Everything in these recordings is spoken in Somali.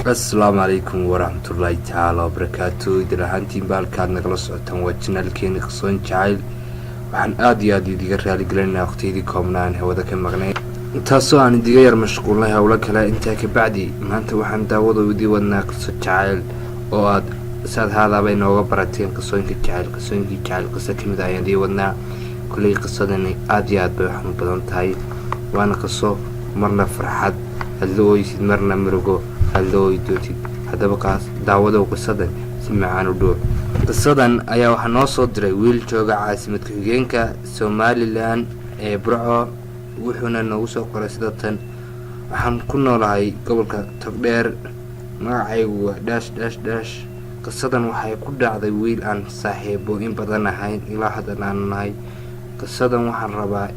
Asalaamu calaykum waraxmatullaahi tacaala wabarakaatu. Idil ahaantiinba halkaad nagala socotaan waa channelkeeni Qisooyin Jacayl. Waxaan aada iyo aada idiga raaligelinaa waqtiyadii koobna aan hawada ka maqnay, taasoo aan idiga yar mashquulnay howlo kale. Intaa kabacdi, maanta waxaan daawada idii wadnaa qiso jacayl oo aad saad haadaaba inooga barateen qisooyinka jacayl. Qisooyinkii jacayl qiso kamid ah ayaan idii wadnaa. Kulley qisadani aada iyo aad bay waxaan u badan tahay, waana qiso marna farxad aad la ooysid, marna murugo aad la ooyi doontid. Haddaba qaas daawadow, qisadan si macaan u dhuuc. Qisadan ayaa waxaa noo soo diray wiil jooga caasimad ku-xigeenka Somaliland ee Burco, wuxuuna noogu soo qoray sida tan: "Waxaan ku noolahay gobolka Togdheer, magacaygu waa dash dash dash. Qisadan waxay ku dhacday wiil aan saaxiibo in badan ahayn, ilaa haddan aanu nahay. Qisadan waxaan rabaa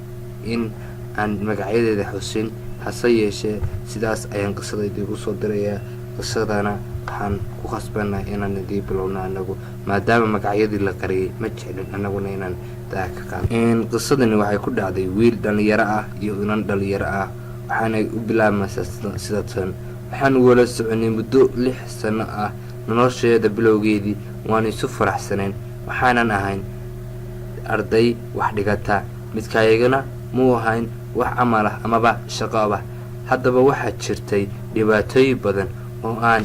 in aan magacyadeeda xusin, hase yeeshee sidaas ayaan qisada idiigu soo dirayaa. Qisadana waxaan ku khasbannahay inaan idii bilowno anagu, maadaama magacyadii la qariyay. Ma jeclin anaguna inaan daa ka qaado. Qisadani waxay ku dhacday wiil dhalinyaro ah iyo inan dhalinyaro ah, waxaanay u bilaabmaysaa sida tan: Waxaanu wala soconay muddo 6 sano ah. Nolosheeda bilowgeedii waanu isu faraxsanayn. Waxaanan ahayn arday wax dhigata, midkaayagana muu ahayn wax camal ah amaba shaqoaba. Haddaba waxaa jirtay dhibaatooyin badan oo aan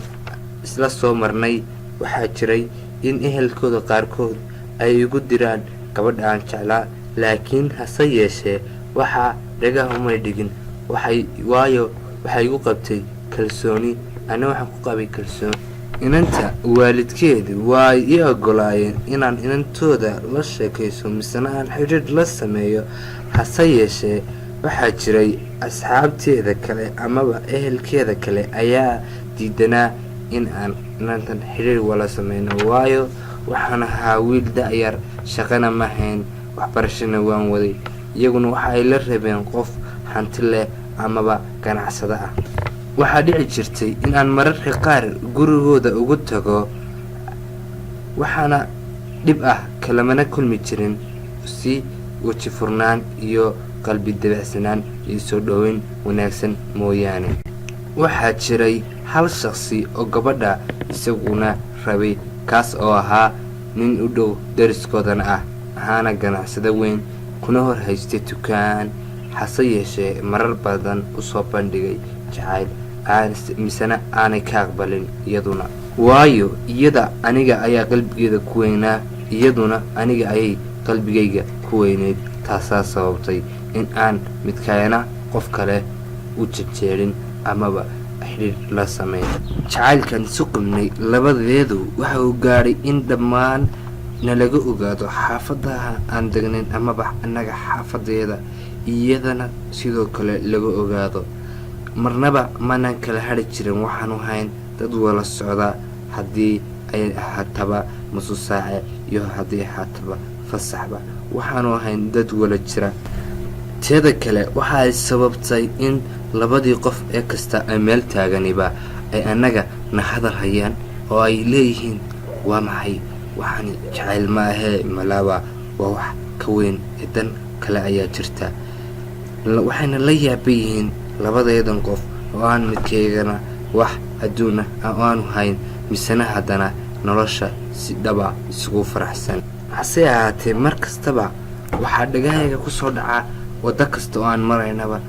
isla soo marnay. Waxaa jiray in ehelkooda qaarkood ay igu diraan gabadha aan jeclaa, laakiin hase yeeshee waxaa dhagaha umay dhigin. Waxay waayo waxay igu qabtay kalsooni, anna waxaan ku qabay kalsooni inanta. Waalidkeed waa ay ii ogolaayeen inaan inantooda la sheekayso, misena aan xidhiidh la sameeyo. Hase yeeshee waxaa jiray asxaabteeda kale amaba ehelkeeda kale ayaa diidanaa in aan inantan xidhiir wala sameyno, waayo waxaan ahaa wiil da-yar, shaqana ma hayn, waxbarashana waan waday. Iyaguna waxa ay la rabeen qof hanti leh amaba ganacsado ah. Waxaa dhici jirtay in aan mararka qaar gurigooda ugu tago, waxaana dhib ah kalamana kulmi jirin si weji furnaan iyo qalbi dabacsanaan iyo soo dhoweyn wanaagsan mooyaane. Waxaa jiray hal shaqsi oo gabadha isaguna rabay, kaas oo ahaa nin u dhow dariskoodana ah, ahaana ganacsado weyn, kuna hor haystay dukaan. Hase yeeshee marar badan usoo bandhigay jacayl, misena aanay ka aqbalin iyaduna, waayo iyada aniga ayaa qalbigeeda ku weynaa, iyaduna aniga ayay qalbigayga ku weyneyd. Taasaa sababtay in aan midkayana qof kale u jejeelin amaba xidhiir la sameyn. Jacaylkan isu qabnay labadeedu waxa uu gaadhay in dhammaan nalaga ogaado xaafadaha aan degnayn amaba annaga xaafadeeda, iyadana sidoo kale laga ogaado. Marnaba manaan kala hadhi jirin. Waxaanu hayn dad wala socda, haddii ay ahaataba masu saace iyo haddii ahaataba fasaxba, waxaanu ahayn dad wala jira. Teeda kale, waxa ay sababtay in labadii qof ee kasta ay meel taaganiba ay annaga na hadal hayaan oo ay leeyihiin: 'Waa maxay waxani? Jacayl ma ahee, malaaba waa wax ka weyn ee dan kale ayaa jirta.' Waxayna la yaaban yihiin labadeedan qof oo aan midkaygana wax adduun ah oo aanu hayn, misena haddana nolosha si dhaba isugu faraxsan. Hase ahaatee mar kastaba waxaa dhagahayga kusoo dhacaa, waddo kasta oo aan maraynaba: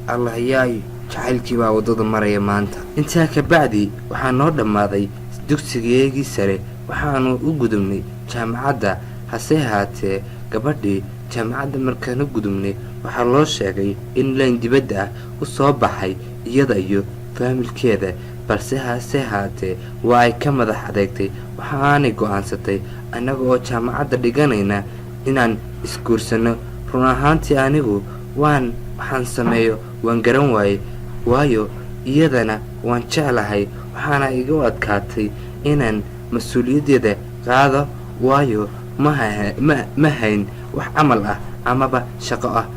'Allah yaay, jacaylkii baa waddada maraya maanta.' Intaa kabacdi waxaa noo dhammaaday dugsigeegii sare, waxaanu u gudubnay jaamacadda. Hase ahaatee gabadhii jaamacadda markaan u gudubnay, waxaa loo sheegay in line dibadda ah u soo baxay iyada iyo faamilkeeda, balse hase ahaatee waa ay ka madax adeegtay. Waxaanay go-aansatay annaga oo jaamacadda dhiganayna inaan isguursanno. Run ahaantii anigu waan waxaan sameeyo waan garan waayey, waayo iyadana waan jeclahay. Waxaana igu adkaatay inaan mas-uuliyaddeeda qaado, waayo ma hayn wax camal ah amaba shaqo ah.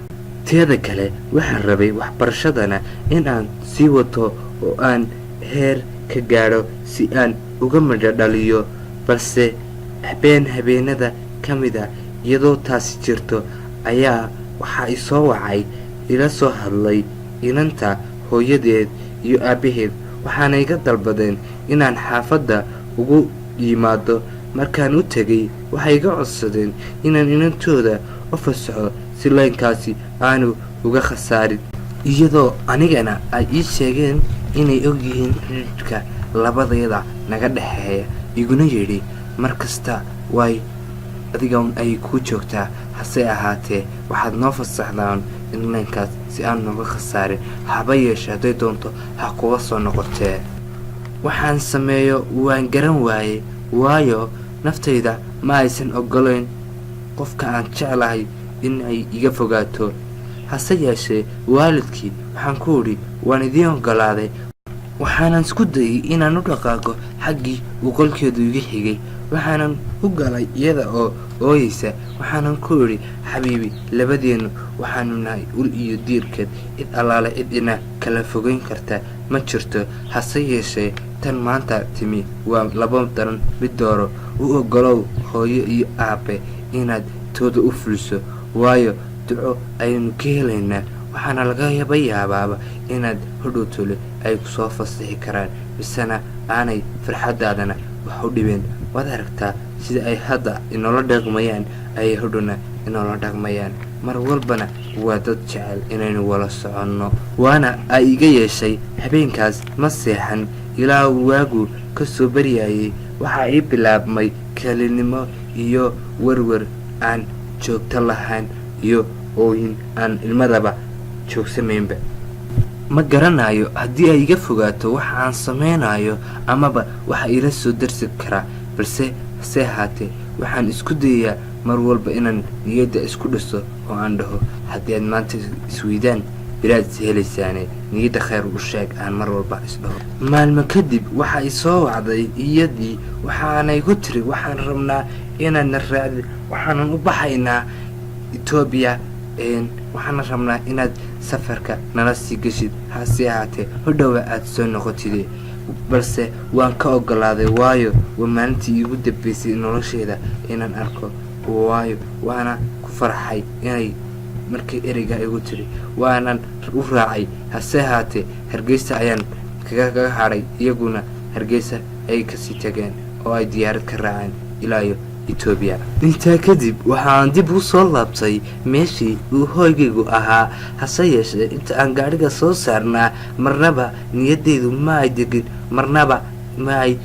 Teeda kale, waxaan rabay waxbarashadana in aan sii wato oo aan heer ka gaadho si aan uga midho dhaliyo. Balse habeen habeenada ka mid a, iyadoo taasi jirto, ayaa waxaa isoo wacay, ila soo hadlay inanta hooyadeed iyo aabbaheed. Waxaana iga dalbadeen inaan xaafadda ugu yimaado. Markaan u tegay, waxay iga codsadeen inaan inantooda u fasaxo si laynkaasi aanu uga khasaarin, iyadoo anigana ay ii sheegeen inay ogyihiin xidhiidhka labadayada naga dhexeeya, iguna yidhi mar kasta way adigan ay kuu joogtaa, hase ahaatee waxaad noo fasaxdaan in laynkaas si aan nooga khasaarin, haba yeeshe hadday doonto ha kuga soo noqotee. Waxaan sameeyo waan garan waayey, waayo naftayda ma aysan ogolayn qofka aan jeclahay in ay iga fogaato. Hase yeeshee waalidkii waxaan ku idhi waan idiin ogolaaday. Waxaanan isku dayay inaan u dhaqaaqo xaggii uu qolkeedu iga xigay. Waxaanan u galay iyada oo ooyeysa. Waxaanan ku idhi, "Xabiibi, labadeennu waxaanu nahay ul iyo diirkeed, cid allaale cid ina kala fogeyn karta ma jirto. Hase yeeshee tan maanta timi waa laba daran mid dooro. U ogolow hooyo iyo aabe inaad tooda u fuliso, waayo duco ayaynu ka helaynaa. Waxaana lagaba yaabaaba inaad hodhowtole ay kusoo fasixi karaan, misena aanay farxaddaadana wax u dhibeen. Waad aragtaa sida ay hadda inoola dhaqmayaan, ayay hodhowna inoola dhaqmayaan. Mar walbana waa dad jecel inaynu wala soconno." Waana ay iga yeeshay. Habeenkaas ma seexan ilaa waagu ka soo baryayay. Waxaa ii bilaabmay kelinimo iyo werwer aan joogto lahayn iyo ooyin aan ilmadaba joogsamaynba. Ma garanayo haddii ay iga fogaato waxa aan samaynayo amaba waxa iila soo darsi karaa, balse hase ahaatee waxaan isku dayayaa mar walba inaan niyadda isku dhiso oo aan dhaho, haddii aad maanta isweydaan, biraad is helaysaane, niyadda khayr u sheeg, aan mar walba isdhaho. Maalmo kadib waxa i soo wacday iyadii, waxaanay ku tiri, "Waxaan rabnaa inaadna raacdid, waxaanan u baxaynaa Etoobiya, waxaana rabnaa inaad safarka nala sii geshid, hase ahaatee hodhowa aad soo noqotid." Balse waan ka ogolaaday, waayo waa maalintii iigu dambeysay nolosheeda inaan arko, waayo waana ku farxay inay markii ereyga igu tiri, waanan u raacay. Hase ahaatee Hargeysa ayaan kaga hadhay, iyaguna Hargeysa ay kasii tageen oo ay diyaarad ka raaceen ilaa iyo Etoobiya. Intaa kadib waxaan dib u soo laabtay meeshii uu hooygaygu ahaa. Hase yeeshee inta aan gaadhiga soo saarnaa, marnaba niyaddaydu ma ay degin, marnaba ma ay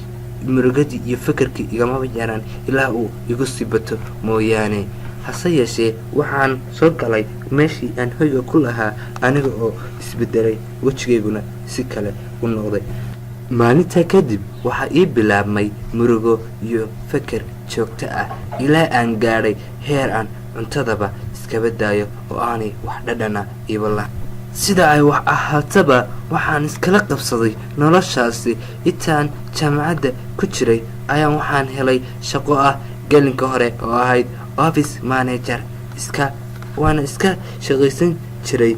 murugadii iyo fekerkii igamaba yaraan, ilaa uu igu sii bato mooyaane. Hase yeeshee waxaan soo galay meeshii aan hoyga ku lahaa aniga oo isbedelay, wejigayguna si kale u noqday. Maalintaa kadib waxaa ii bilaabmay murugo iyo feker joogto ah, ilaa aan gaadhay heer aan cuntadaba iskaba daayo oo aanay wax dhadhana iiba lahayn. Sida ay wax ahaataba, waxaan iskala qabsaday noloshaasi. Intaan jaamacadda ku jiray ayaan waxaan helay shaqo ah gelinka hore oo ahayd office manager iska, waana iska shaqaysan jiray.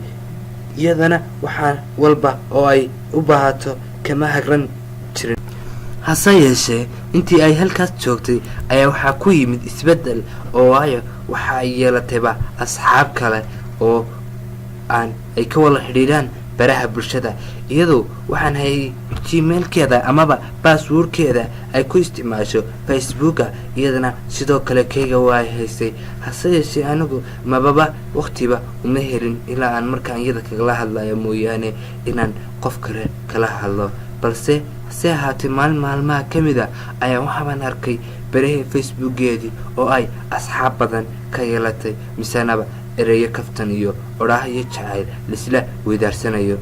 Iyadana waxaa walba oo ay u baahato kama hagran jirin. Hase yeeshee intii ay halkaas joogtay ayaa waxaa ku yimid isbeddel, oo waayo waxa ay yeelatayba asxaab kale oo aan ay ka wada xidhiidhaan baraha bulshada. Iyadoo waxaan hayay Gmailkeeda amaba passwordkeeda ay ku isticmaasho Facebooka, iyadana sidoo kale keyga waa haystay. Hase yeeshee anigu mababa waqtiba uma helin, ilaa aan markaan iyada kagala hadlayo mooyaane, inaan qof kale kala hadlo. Balse hase ahaatee maalin maalmaha ka mid a ayaa waxaabaan arkay baraha Facebookeedii oo ay asxaab badan ka yeelatay, misenaba ereyo kaftan iyo odhaah iyo jacayl laisla weydaarsanayo.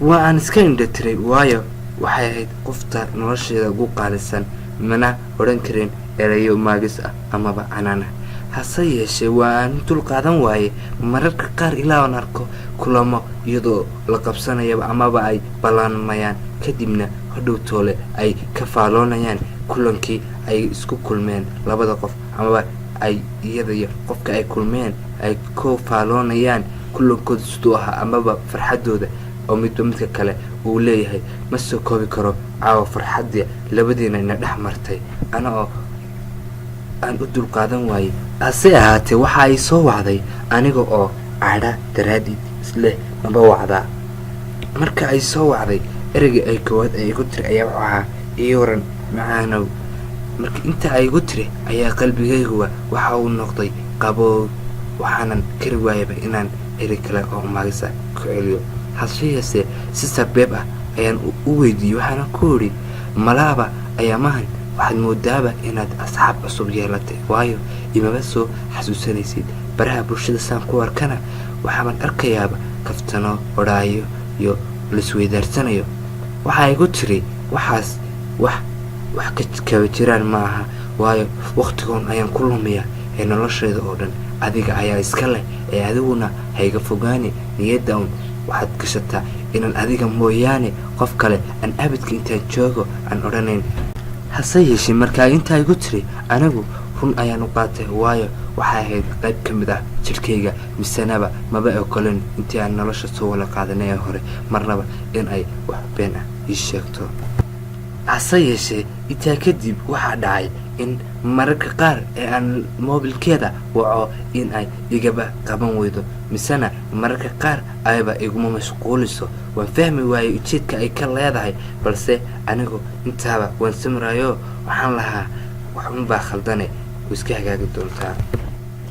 Waa aan iska indhatiray, waayo waxay ahayd qofta nolosheeda ugu qaalisan, mana odhan karin ereyo maagis ah amaba canana. Hase yeeshee waa aan dul qaadan waaye mararka qaar ilaa aan arko kulamo iyadoo la qabsanayaba amaba ay ballaanmayaan, kadibna hodhow toole ay ka faaloonayaan kulankii ay isku kulmeen labada qof, amaba ay iyada iyo qofka ay kulmeen ay ku faaloonayaan kulankooda siduu ahaa amaba farxaddooda, oo midba midka kale uu leeyahay, "Ma soo koobi karo caawa farxaddii labadiina ina dhex martay." Ana oo aan u dulqaadan waayey. Hase ahaatee waxa ay soo wacday aniga oo cadha daraadid isleh maba wacdaa. Marka ay soo wacday Ereyga ay koowaad ee igu tiri ayaa wuxuu ahaa, "Ii waran, macaanow." Marka inta ay igu tiri ayaa qalbigayguba waxa uu noqday qaboow, waxaanan kari waayaba inaan erey kale oo maagisa ku celiyo. Hase yeesee si sarbeeb ah ayaan u weydiiyey, waxaana ku idhi, "Malaaba ayaamahan waxaad moodaaba inaad asxaab cusub yeelatay, waayo imaba soo xasuusanaysid. Baraha bulshada saan ku arkana waxaaban arkayaaba kaftano, odhaayo iyo laisweydaarsanayo." Waxaa igu tiri, "Waxaas wax ka kaba jiraan ma aha, waayo wakhtigoon ayaan ku lumiyaa ee nolosheeda oo dhan adiga ayaa iska leh, ee adiguna hayga fogaani. Niyadda un waxaad gashataa inaan adiga mooyaane qof kale aan abidka intaan joogo aan odhanayn." Hase yeeshee markaa intaa igu tiri, anigu run ayaan u qaatay, waayo waxay ahayd qayb ka mid ah jidhkayga, misenaba maba ogolan intii aan nolosha soo wada qaadanay ee hore marnaba in ay wax been ah ii sheegto. Hase yeeshee intaa kadib waxaa dhacay in mararka qaar ee aan moobilkeeda waco in ay igaba qaban weydo, misena mararka qaar ayba iguma mashquuliso. Waan fahmi waayey ujeedka ay ka leedahay, balse anigu intaaba waan samrayo, waxaan lahaa waxunbaa khaldane, way iska hagaagi doontaa.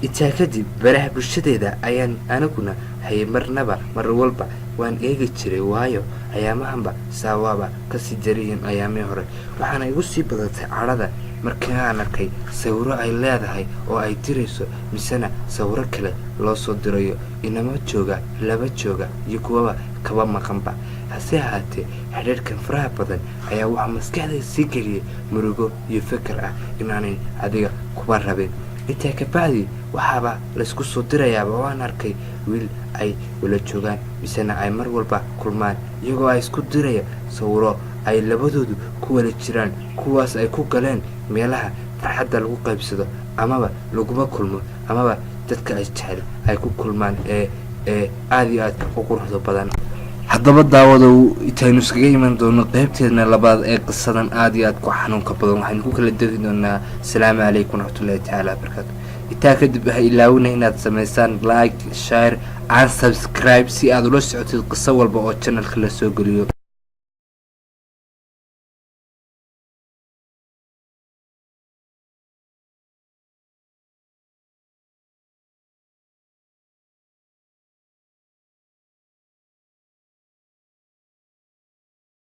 Intaa kadib baraha bulshadeeda ayaan aniguna hayay, marnaba mar walba waan eegi jiray, waayo ayaamahanba saawaaba kasii jariyihiin ayaamihii hore. Waxaana igu sii badatay cadhada markii aan arkay sawiro ay leedahay oo ay dirayso, misena sawiro kale loo soo dirayo, inama jooga, laba jooga iyo kuwaba kaba maqanba. Hase ahaatee xidhiirhkan faraha badan ayaa waxaa maskaxdayda sii geliyay murugo iyo fikir ah inaanay adiga kuba rabin. Intaa kabacdi waxaaba laysku soo dirayaaba oo aan arkay wiil ay wala joogaan, misena ay mar walba kulmaan, iyagoo ay isku diraya sawiro ay labadoodu ku wada jiraan, kuwaas ay ku galeen meelaha farxadda lagu qaybsado amaba laguma kulmo amaba dadka ay jecel ay ku kulmaan ee aada iyo aadka u quruxda badan. Haddaba daawadow, intaynu iskaga iman doono qeybteedna labaad ee qisadan aada iyo aad ku xanuunka badan, waxaynu ku kala degi doonaa asalaamu calaykum waraxmatullahi tacaala wabarakaatu. Intaa kadib waxay ilaawina inaad samaysaan like, share and subscribe si aad ula socotid qiso walba oo channelka la soo geliyo.